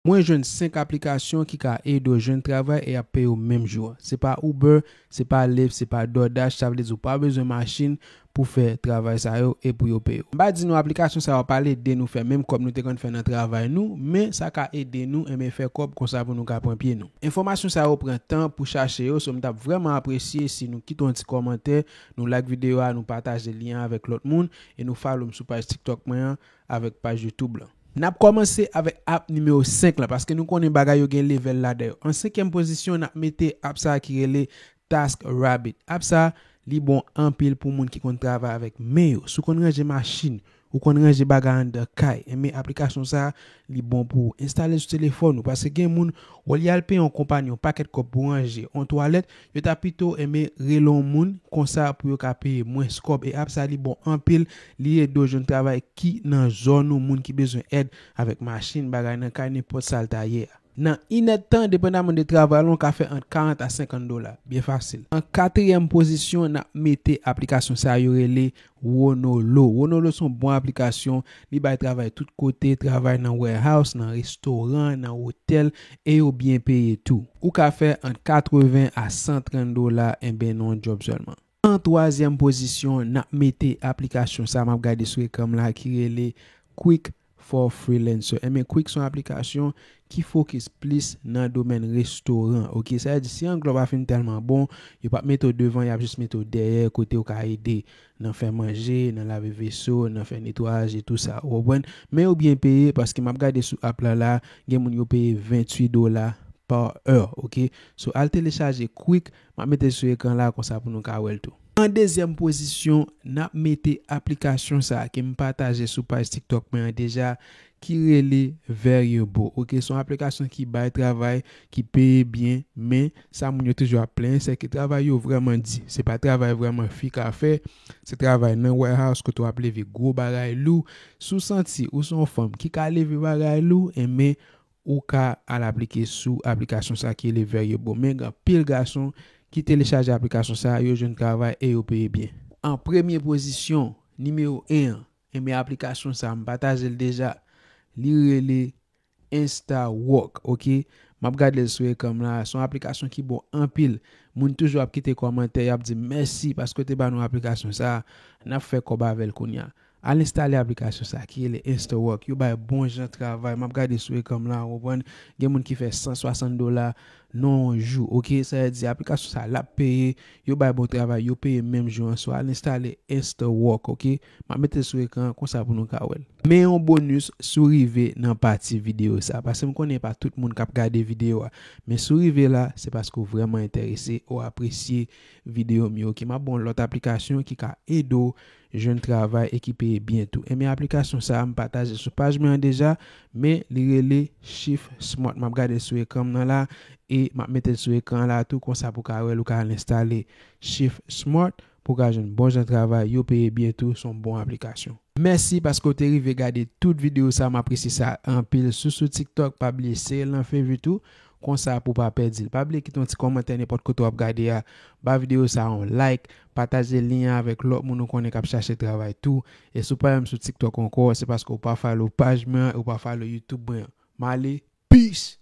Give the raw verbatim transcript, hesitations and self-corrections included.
Mwen jwenn senk aplikasyon ki ka ede w jwenn travay e y ap peye w menm jou an. Se pa Uber, se pa Lyft, se pa DoorDash, sa vle di w pa bezwen machin pou fè travay sa yo e pou yo peye w. M pa di nou aplikasyon sa yo pral ede nou fè menm kòb nou te konn fè nan travay nou, men sa ka ede nou enben fè kòb konsa pou nou ka pran pye nou. Enfòmasyon sa yo pran tan pou chache yo, so m t ap vrèman apresye si nou kite yon ti kòmantè, nou like videyo a, nou pataje lyen an avèk lòt moun e nou follow m sou paj TikTok mwen an avèk paj YouTube lan. N ap kòmanse avèk app nimewo senk la, paske nou konnen bagay yo gen level ladan yo. An senkyèm pozisyon, n ap mete app sa ki rele TaskRabbit. App sa, li bon anpil pou moun ki konn travay avèk men yo. Si w konn ranje machin, ou konn ranje bagay anndan kay, enben aplikasyon sa, li bon pou w. Enstale l sou telefòn ou, paske gen moun, olye al peye yon konpayi yon pakèt kòb pou ranje yon twalèt, yo ta pito enben rele yon moun konsa pou yo ka peye mwens kòb. E app sa, li bon anpil, li ede w jwenn travay ki nan zòn ou, moun ki bezwen èd avèk machin, bagay nan kay, nenpòt sa l ta ye a. Nan inèdtan, depandaman de travay la, w ka fè ant karant a senkant dola. Byen fasil. An katriyèm pozisyon, n ap mete aplikasyon sa yo rele Wonolo. Wonolo se yon bon aplikasyon. Li bay travay tout kote, travay nan warehouse, nan restoran, nan otèl, e yo byen peye tou. Ou ka fè ant katreven a san trant dola, enben nan yon djòb sèlman. An twazyèm pozisyon, n ap mete aplikasyon sa m ap gade sou ekran m la ki rele Quick for Freelancer. Enben, Quick se yon aplikasyon ki fokis plis nan domèn restoran, oke? Sa vle di, si Anglè w pa fin tèlman bon, yo p ap mete w devan, y ap jis mete w dèyè, kote w ka ede nan fè manje, nan lave veso, nan fè netwayaj e tou sa, ou konprann? Men yo byen peye, paske m ap gade sou app la la, gen moun yo peye venntuit dola pa è, oke? So, al telechaje Quick, m ap mete l sou ekran la, konsa pou nou ka wè l tou. An dezyèm pozisyon, n ap mete aplikasyon sa a ke m pataje sou paj TikTok mwen an deja, ki rele Variable. Oke, se yon aplikasyon ki bay travay, ki peye byen, men sa moun yo toujou ap plenyen, se ke travay yo vrèman di. Se pa travay vrèman fi ka fè, se travay nan warehouse kote w ap leve gwo bagay lou. Si w santi ou se yon fanm ki ka leve bagay lou, enben, ou ka al aplike sou aplikasyon sa ki rele Variable. Men gen anpil gason ki telechaje aplikasyon sa, yo jwenn travay e yo peye byen. An premye pozisyon, nimewo en an, enben aplikasyon sa, m pataje l deja, li rele Instawork, oke? M ap gade l sou ekran m la, se yon aplikasyon ki bon anpil. Moun toujou ap kite kòmantè, y ap di mèsi paske w te ba nou aplikasyon sa, n ap fè kòb avè l kounye a. Al enstale aplikasyon sa ki rele Instawork. Yo bay bon jan travay. M ap gade sou ekran m la, ou konprann? Gen moun ki fè san swasant dola nan yon jou, oke? Sa vle di aplikasyon sa, l ap peye, yo bay bon travay, yo peye menm jou an. So, al enstale Instawork, oke? M ap mete l sou ekran an konsa pou nou ka wè l. Men yon bonis si w rive nan pati videyo sa, paske m konnen pa tout moun k ap gade videyo a. Men si w rive la, se paske w vrèman enterese, ou apresye videyo m yo, oke? M ap ba w lòt aplikasyon ki ka ede w jwenn travay e ki peye byen tou. Enben aplikasyon sa a, m pataje sou paj mwen an deja, men li rele Shift Smart. M ap gade l sou ekran m nan la, e m ap mete l sou ekran an la tou, konsa pou w ka wè l, ou ka al enstale Shift Smart pou w ka jwenn bon jan travay, yo peye byen tou, se yon bon aplikasyon. Mèsi paske w te rive gade tout videyo sa, m apresye sa anpil. Si w sou TikTok, pa bliye sere l nan favorite ou, konsa pou w pa pèdi l. Pa bliye kite yon ti kòmantè nenpòt kote w ap gade a, ba videyo sa yon like, pataje lyen an avèk lòt moun ou konnen k ap chache travay tou. E si w pa menm sou TikTok ankò, se paske w pa follow paj mwen an e w pa follow YouTube mwen an. M ale, peace!